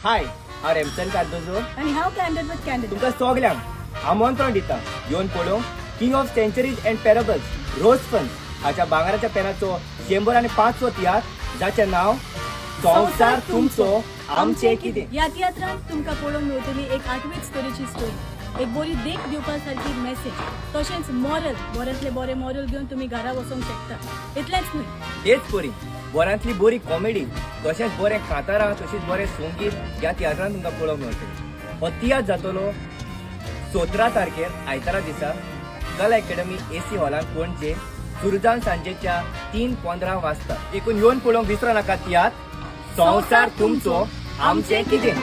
हाय, हांव रेमसन कार्दोजो. आनी हांव कॅन्डीड विथ कॅन्डीड. तुमकां सगल्यांक आमंत्रण दिता येवन पळोवंक King of Centuries and Parables Rosefrans हाच्या भांगराच्या पेनाचो 105वो तियात्र, जाचें नांव संवसार तुमचो आमचें कितें. ह्या तियात्रांत तुमकां पळोवंक मेळटली एक आठवीच तरेची स्टोरी, एक बरी देख दिवपा सारकी मॅसेज, तशेंच मॉरल, बऱ्यांतले बरे मॉरल घेवन तुमी घरा वचोंक शकता. इतलेंच न्हय, तेच परी बऱ्यांतली बरी कॉमेडी, तशेंच बरें कांतारां, तशीच बरें संगीत ह्या तियात्रान तुमकां पळोवंक मेळटलें. हो तियात्र जातलो 17 तारखेर आयतारा दिसा कला अकॅडमी एसी हॉलान, पणजे, सुरू जावन सांजेच्या 3:15 वाजता. देखून येवन पळोवंक विसरो नाका तियात्र संवसार तुमचो आमचें कितें.